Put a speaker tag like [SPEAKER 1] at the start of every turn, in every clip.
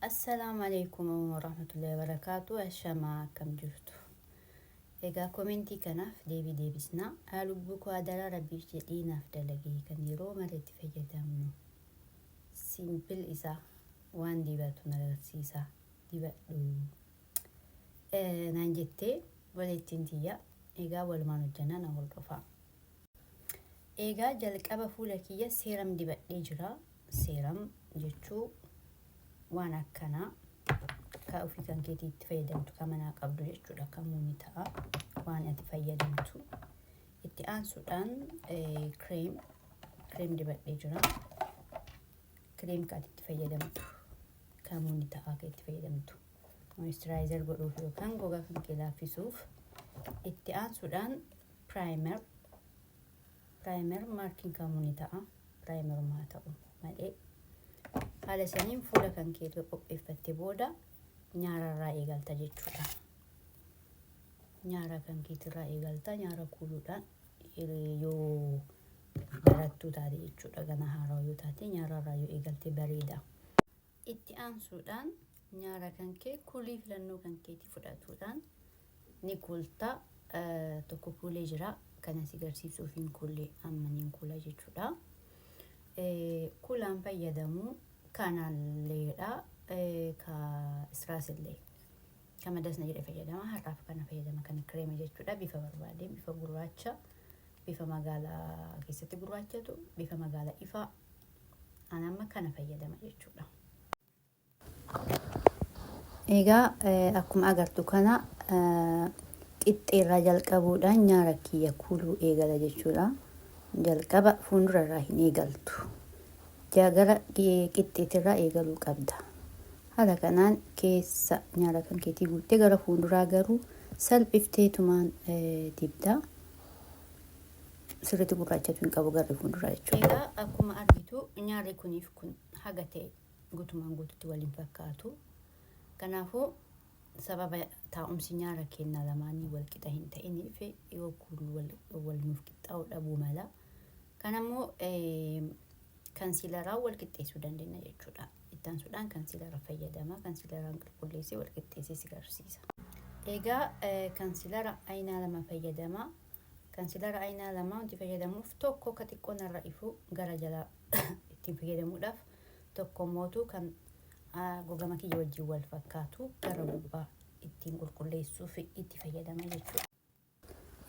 [SPEAKER 1] Assalaamu alaikum warahmatullahi wabarakaatu. Ashamaa, akkam jirtu? Egaa komentii kanaaf deebii deebisna. Haa lubbuu koo, adaraa rabbiif jedhii naaf dalagii, kan yeroo mara itti fayyadamnu simple isaa waan dibatu na agarsiisa, dibadhu naan jettee walittiin tiyya. Egaa walumaan hojjannaa, na hordofaa. Egaa jalqaba fuula kiyya serum dibadhee jira. Serum jechuu waan akkanaa ka ofii kan keetii itti fayyadamtu, kan manaa qabdu jechuudha. Kamuu ni ta'a, waan ati fayyadamtu. Itti aansuudhaan cream dibadhee jira. Cream kan ati itti fayyadamtu kamuu ni ta'a, kan itti fayyadamtu moisturizer godhuuf yookaan gogaa kan kee laaffisuuf. Itti aansuudhaan primer maarkiin kamuu ni ta'a, primer maa ta'u malee. Haala saniin fuula kan kee erga qopheeffatte booda nyaararraa eegalta jechuudha. Nyaara kan keetirraa eegalta, nyaara kuuluudhaan yoo barattuu taate jechuudha. Gana haarawaa yoo taate nyaararraa yoo eegalte bareeda. Itti aansuudhaan nyaara kan kee kuulii filannoo kan keetii fudhatuudhaan ni kuulta. Tokko kuulee jira. Kana si agarsiisuuf hin kuulle, amma niin kuula jechuudha. Kuulaan fayyadamu kanalleedha. Ka israasillee. Kama dasna jedhe fayyadama. Har'aaf kana fayyadama, kana kireema jechuudha. Bifa barbaadeen, bifa gurraacha, bifa magaalaa keessatti gurraachatu, bifa magaala ifaa. An amma kana fayyadama jechuudha. Egaa akkuma agartu kana qixxeerraa jalqabuudhaan nyaara kiyya kuuluu eegala jechuudha. Jalqaba fuuldurarraa hin eegaltu. Gara qixxeetirraa eegaluu qabda. Haala kanaan keessa nyaara kan keetii guuttee gara fuulduraa garuu salphifteetumaan dibda. Sirriitti gurraachatu hin qabu garri fuulduraa jechuudha. Egaa akkuma argitu nyaarri kuniif kun haga ta'e guutumaan guututti waliin fakkaatu. Kanaafuu sababa taa'umsi nyaara keenna lamaanii wal qixa hin ta'iniif yoo kun wal nuuf qixxaa'uu dhabuu mala. Kanammoo concealeraan wal qixxeessuu dandeenya jechuudha. Itti aansuudhaan concealera fayyadama. Concealeraan qulqulleessee wal qixxeessee si garsiisa. Egaa concealera aynaa lama fayyadama. Concealera aynaa lama wanti fayyadamuuf, tokko ka xiqqoo narra ifu gara jalaa ittiin fayyadamuudhaaf, tokko mootu kan gogama kiyya wajjin wal fakkaatu gara gubbaa ittiin qulqulleessuuf itti fayyadama jechuudha.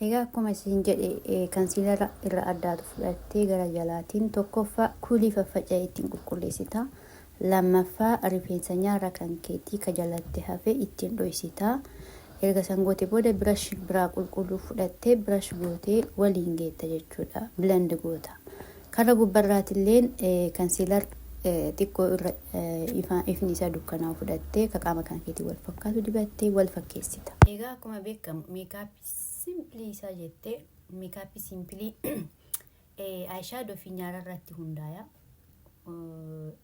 [SPEAKER 1] Egaa akkuma isin jedhe concealera irra addaatu fudhattee gara jalaatiin tokkoffaa kuulii faffaca'ee ittiin qulqulleessita. Lammaffaa rifeensa nyaara kan keetii ka jalatti hafe ittiin dhoysita. Erga san goote booda brush biraa qulqulluu fudhattee brush gootee waliin geetta jechuudha. Blend goota. Kara gubbarraatilleen concealer xiqqoo irra ifni isaa dukkanaa fudhattee ka qaama kan keetii wal fakkaatu dibattee wal fakkeessita. Egaa akkuma beekamu makeupii simple isaa jettee, makeupii simple eyeshadow fi nyaara irratti hundaaya.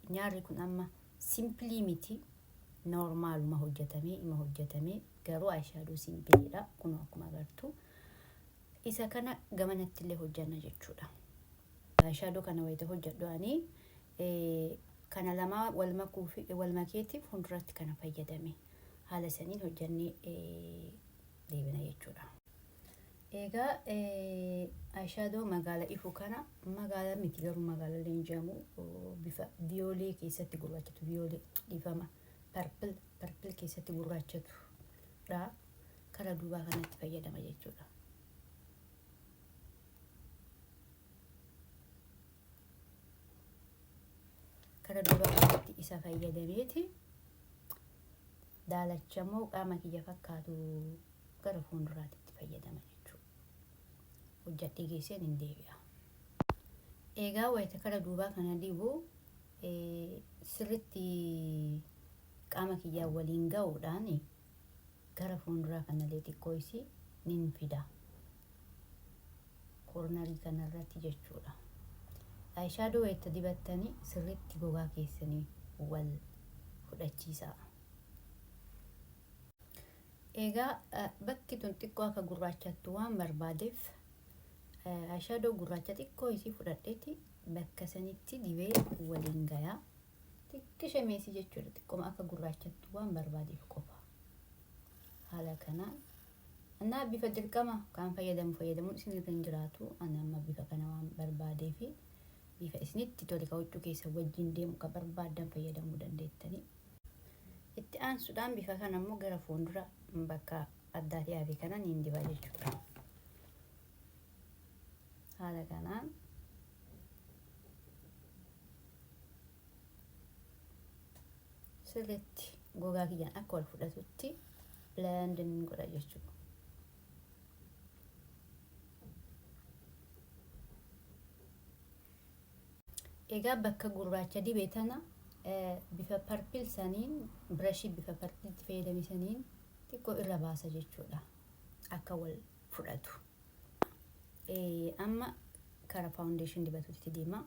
[SPEAKER 1] Nyaarri kun amma simple miti, normaluma hojjetamee ima hojjetamee, garuu eyeshadow simpleiidha kun akkuma agartu. Isa kana gamanatti illee hojjanna jechuudha. Eyeshadow kana wayita hojjedhu ani kana lama wal makuu fi wal makeetiif fuulduratti kana fayyadame, haala saniin hojjannee deebina jechuudha. Egaa eyeshadow magaala ifu kana, magaala miti garuu magaala leenji'amu, bifa violet keessatti gurraachatu, violet dhiifama, purple keessatti gurraachatu dha. Kara duubaa kanatti fayyadama jechuudha. Kara duubaa kanatti isa fayyadameeti daalachamoo qaama kiyya fakkaatu gara fuulduraatti fayyadama jechuudha. Hojjadhee geesseen hin deebi'a. Egaa wayita kara duubaa kana dibu sirritti qaama kiyyaa waliin ga'uudhaan gara fuulduraa kanallee xiqqoo isii nin fida. Cornerii kanarratti jechuudha. Eyeshadow wayita dibattanii sirritti gogaa keessanii wal fudhachiisaa. Egaa bakki tun xiqqoo akka gurraachattu waan barbaadeef eyeshadow gurraacha xiqqoo isii fudhadheeti bakka sanitti dibee waliin gayaa. Xiqqisha meesii jechuudha. Xiqqoma akka gurraachattu waan barbaadeef qofa. Haala kanaan annaa bifa dirqama kan fayyadamu fayyadamuun isin irra hin jiraatu. Ani amma bifa kana waan barbaadeefi bifa isinitti tole ka huccuu keessa wajjin deemu ka barbaaddan fayyadamuu dandeettanii. Itti aansuudhaan bifa kana immoo gara fuuldura bakka addaatee hafe kana niin diba jechuudha. Haala kanaan sirriitti gogaa kiyyaan akka wal fudhatutti blend godha jechuudha. Egaa bakka gurraacha dibe tana bifa purple saniin, brushii bifa purpleitti fayyadame saniin xiqqoo irra baasa jechuudha. Akka wal fudhatu. Amma kara foundation dibatutti deema.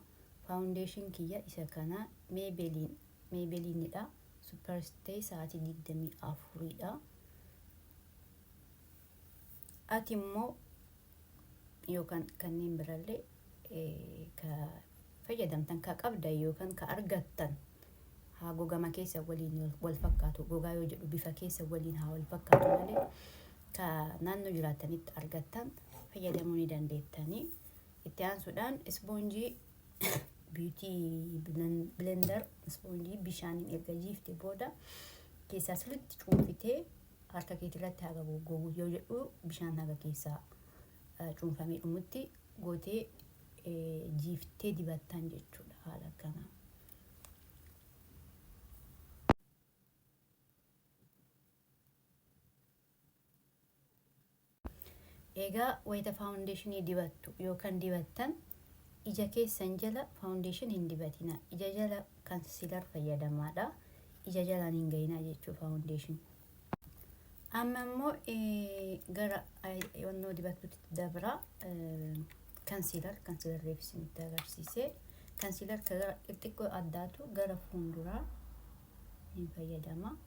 [SPEAKER 1] Foundation kiyya isa kana Maybelline Maybellineidha. Superstay sa'aatii 24dha. Ati immoo yookaan kanneen birallee ka fayyadamtan, ka qabdan yookaan ka argattan, haa gogama keessa waliin wal fakkaatu. Gogaa yoo jedhu bifa keessa waliin haa wal fakkaatu malee, ka naannoo jiraattanitti argattan fayyadamuu ni dandeettanii. Itti aansuudhaan sponge, beauty blender sponge bishaaniin erga jiifte booda keessaa sirriitti cuunfitee harka keetirratti haga goggogu yoo jedhu, bishaan haga keessaa cuunfamee dhumutti gootee jiiftee dibattan jechuudha haala akkanaa. Egaa wayita foundationii dibattu yookaan dibattan, ija keessan jala foundation hin dibatina. Ija jala concealer fayyadamaadha. Ija jalaan hin gayinaa jechuu foundation. Amma immoo gara wannoo dibattutti dabra, concealer. Concealer reef isinitti agarsiise. Concealer gara xixiqqoo addaatu gara fuulduraa hin fayyadama.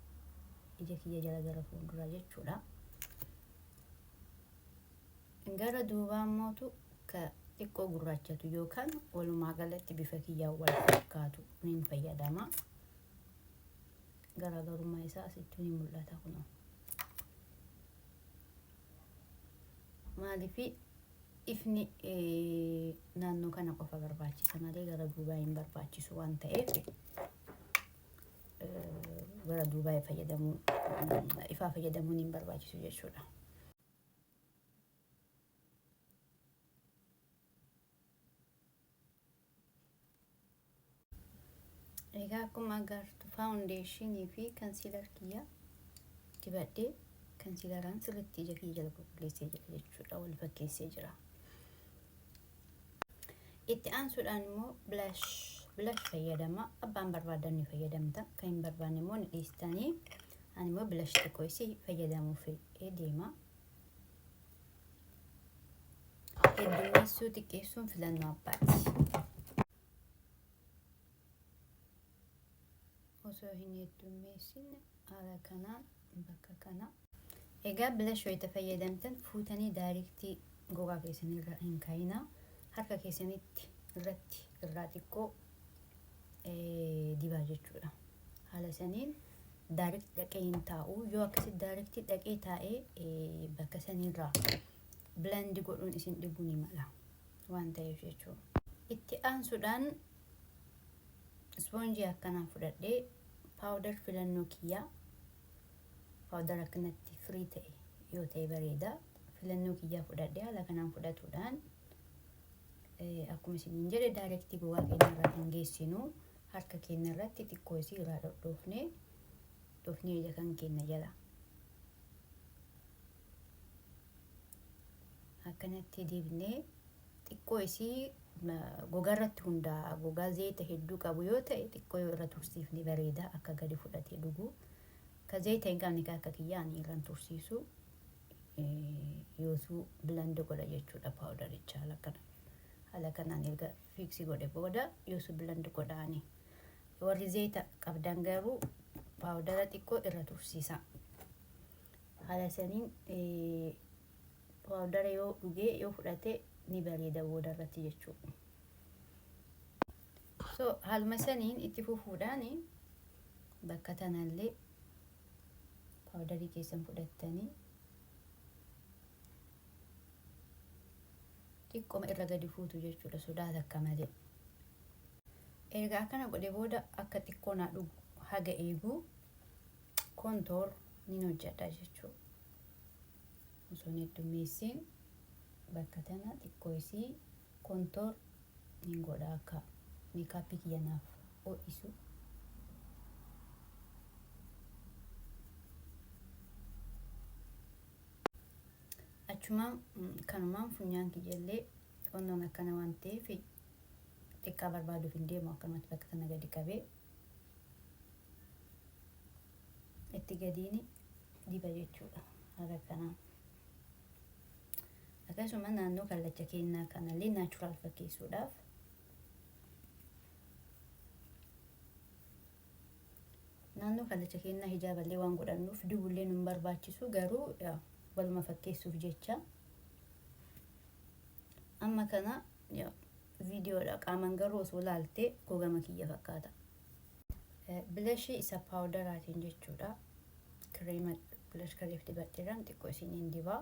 [SPEAKER 1] Ija kiyya jala gara fuulduraa jechuudha. Gara duubaa immootu ka xiqqoo gurraachatu yookaan walumaa galatti bifa kiyyaan wal fakkaatu niin fayyadama. Garaagarummaa isaa asitti ni mul'ata kunoo. Maaliif ifni naannoo kana qofa barbaachisa malee gara duubaa hin barbaachisu waan ta'eef, gara duubaa fayyadamuu, ifaa fayyadamuun hin barbaachisu jechuudha. Egaa akkuma agartu foundationii fi concealer kiyya dibadhee, concealeraan sirriitti ija kiyya jala qulqulleessee jira jechuudha. Wal fakkeessee jira. Itti aansuudhaan immoo blush fayyadama. Abbaan barbaadan ni fayyadamta. Kan hin barbaanne immoo ni dhiistanii. Ani immoo blush xiqqoo isii fayyadamuuf deema. Heddummeessuu xiqqeessuun filannoo abbaati. Osoo hin heddummeessine haala kanaan bakka kana. Egaa blush wayita fayyadamtan fuutanii directii gogaa keessanirra hin kaayinaa. Harka keessanitti irratti irraa xiqqoo dibaa jechuudha. Haala saniin direct dhaqee hin taa'u. Yoo akkasitti directii dhaqee taa'ee, bakka sanirraa blend godhuun isin dhibuu ni mala waan ta'eef jechuudha. Itti aansuudhaan spongeii akkanaan fudhadhee powder filannoo kiyyaa, powder akkanatti firii ta'e yoo ta'e bareeda. Filannoo kiyyaa fudhadhee haala kanaan fudhatuudhaan, akkuma isiniin jedhe, directii gogaa keenya irraa hin geessinu. Harka keenya irratti xiqqoo isii irraa dhodhoofnee dhoofnee ija kan keenya jala akkanatti dibnee xiqqoo isii. Gogaa irratti hundaa'a. Gogaa zayita hedduu qabu yoo ta'e, xiqqoo yoo irra tursiifne bareeda, akka gadi fudhatee dhugu. Ka zayita hin qabne, ka akka kiyyaa, ani irran tursiisu, yoosuu blend godha jechuudha powdericha haala kana. Haala kanaan erga fix godhe booda yoosuu blend godhaani. Warri zayita qabdan garuu powdera xiqqoo irra tursiisa. Haala saniin powdera yoo dhugee yoo fudhate ni bareeda booda irratti jechuudha. So haaluma saniin itti fufuudhaan Bakka tanallee powderii keessan fudhattanii xiqqooma irra gadi fuutu jechuudha, sodaa takka malee. Erga akkana godhe booda, akka xiqqoo naa dhugu haga eeguu, contour nin hojjedha jechuudha. Osoo hin heddummeessiin bakka tana xiqqoo isii contour nin godha, akka makeupii kiyya naaf ho'isu. Achumaan kanumaan funyaan kiyyallee qonnoon akkana waan ta'eef xiqqaa barbaaduuf hin deemu, akkanumatti bakka tana gadi qabee itti gadiin diba jechuudha haala kanaan. Akkasuma naannoo kallacha keenyaa kanallee natural fakkeessuudhaaf naannoo kallacha keenyaa hijaaballee waan godhannuuf dibullee nun barbaachisu, garuu waluma fakkeessuuf jecha. Amma kana viidiyoodha, qaaman garuu osoo laaltee gogama kiyya fakkaata. Blushii isa powderaatiin jechuudha. Kireema blush kareef dibadheeraan xiqqoo isiniin dibaa.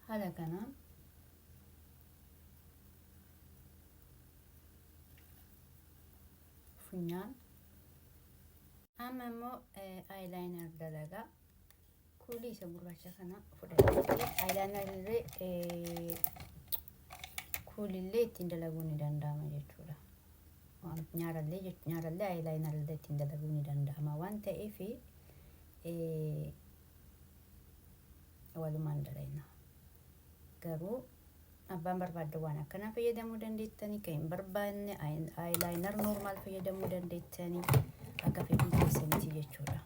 [SPEAKER 1] Haala kanaan funyaan. Amma immoo eyeliner dalagaa. Kuulii isa gurraacha kana fudhadhee eyeliner illee kuulillee ittiin dalaguun ni danda'ama jechuudha. Nyaarallee eyeliner illee ittiin dalaguun ni danda'ama waan ta'eef walumaan dalayna. Garuu abbaan barbaadde waan akkanaa fayyadamuu dandeettanii, kan hin barbaanne eyeliner normal fayyadamuu dandeettanii, akka fedhii keessaniiti jechuudha.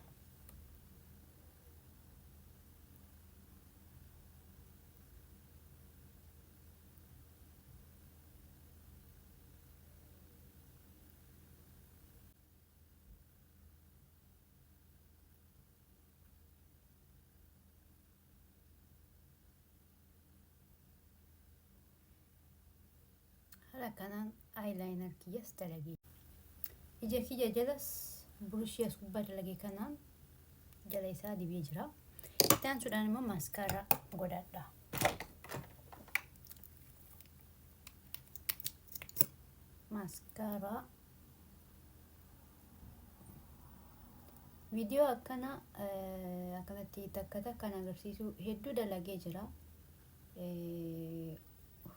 [SPEAKER 1] Haala kanaan eyeliner kiyyas dalagee, ija kiyya jalas brushii as gubbaa dalagee kanaan jala isaa dibee jira. Itti aansuudhaan immoo mascara godhadha. Mascara viidiyoo akkana akkanatti takka takkaan agarsiisu hedduu dalagee jira.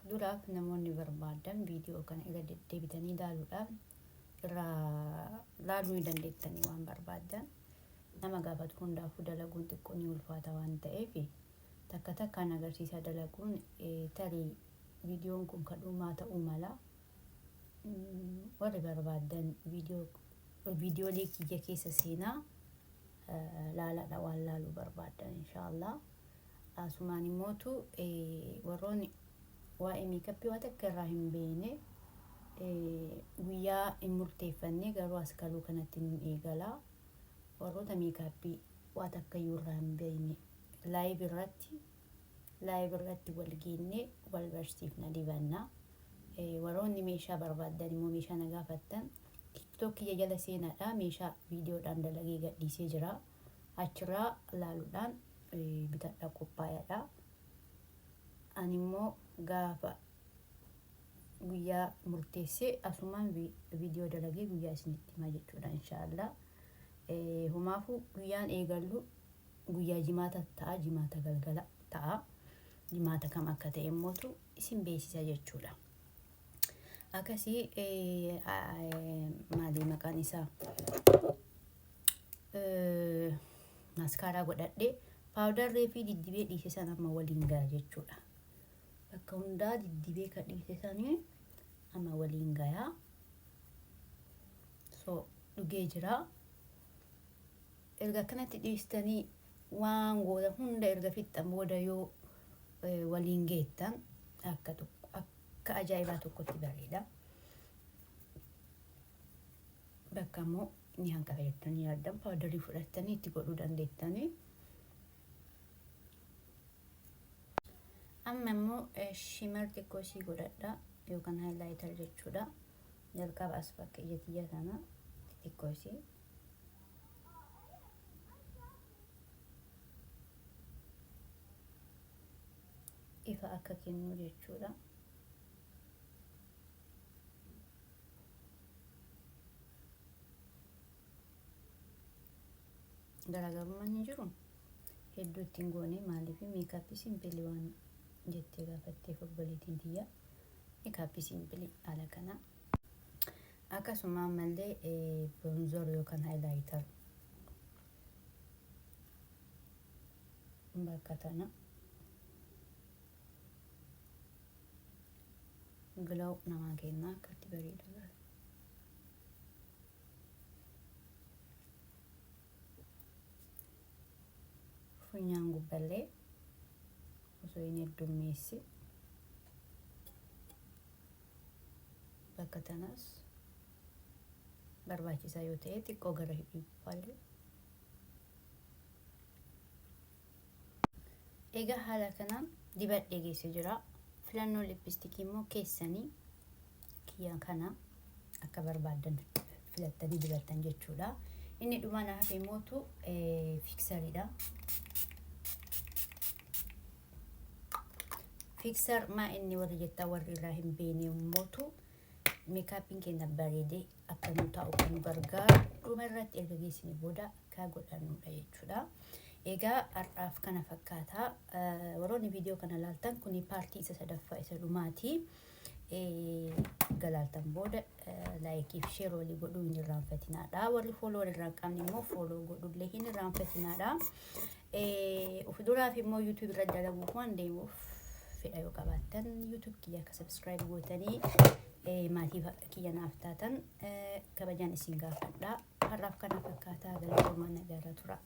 [SPEAKER 1] Duraaf namoonni barbaadan viidiyoo kana irra deddeebitanii ilaaluudhaaf irraa laaluu ni dandeettanii waan barbaaddan. Nama gaafatu hundaafuu dalaguun xiqqoo ni ulfaata waan ta'eef, takka takkaan agarsiisaa dalaguun tarii viidiyoon kun kan dhumaa ta'uu mala. Warri barbaaddan viidiyoolee kiyya keessa seenaa laaladha waan laaluu barbaaddan, inshaallah. Asumaan immootu warroonni waa'ee makeupii waan takka irraa hin beekne, guyyaa hin murteeffanne garuu as kaluu kanatti ni eegala. Warroota makeupii waa takka iyyuu irraa hin beekne live irratti wal geennee wal barsiifna, dibanna. Warroonni meeshaa barbaaddan immoo meeshaa na gaafattan, TikTok kiyya jala seenaadha, meeshaa viidiyoodhaan dalagee gadhiisee jira. Achirraa laaluudhaan bitadha, qophaa'eedha. Ani immoo gaafa guyyaa murteessee asumaan viidiyoo dalagee guyyaa isinitti himaa jechuudha, inshaallah. Humaafuu guyyaan eegallu guyyaa Jimaata ta'a, Jimaata galgala ta'a. Jimaata kam akka ta'e immootu isin beeksisa jechuudha. Akkasii maali maqaan isaa, mascara godhadhee powderree fi diddibee dhiise sana amma waliin gaha jechuudha. Bakka hundaa diddibee ka dhiise sanii amma waliin gayaa. So dhugee jira. Erga akkanatti dhiistanii waan gootan hunda erga fixxan booda yoo waliin geettan akka tokko akka ajaa'ibaa tokkotti bareeda. Bakka immoo ni hanqata jettanii yaaddan powderii fudhattanii itti godhuu dandeettanii. Amma immoo shimmer xiqqoo isii godhadha yookaan highlighter jechuudha. Jalqaba as bakka ija tiyya kana xixiqqoo isii ifa akka kennu jechuudha. Garaagarummaan hin jiru. Hedduu ittiin goone, maaliif makeup simple waan jettee gaafatteef obboleettiin tiyya, makeup simple haala kana. Akkasuma ammallee bronzer yookaan highlighter bakka tana glow namaa kenna, akkatti bareedu. Funyaan gubballee osoo hin heddummeessi bakka tanaas barbaachisaa yoo ta'e xiqqoo gara hidhii gubbaallee. Egaa haala kanaan dibadhee geesse jira. Filannoo lipstick immoo keessanii, kiyya kana akka barbaaddan filattanii dibattan jechuudha. Inni dhumaa na hafe mootu fixeriidha. Fixer maa inni warri jettaa, warri irraa hin beekne mootu, makeupiin keenya bareedee akka nu taa'u kan nu gargaaru, dhuma irratti erga geessine booda akka godhannudha jechuudha. Egaa har'aaf kana fakkaata. Warroonni viidiyoo kana laaltan, kuni part isa sadaffaa isa dhumaati. Galaaltan booda like fi share walii godhuu hin irraanfatinaadha. Warri follow walirraa hin qabne immoo follow godhullee hin irraanfatinaadha. Of duraaf immoo YouTube irra dalaguuf waan deemuuf, fedha yoo qabaattan YouTube kiyya akka subscribe gootanii maatii kiyya naaf taatan kabajaan isin gaafadha. Har'aaf kana fakkaataa, galatoomaa, nagaarra tura.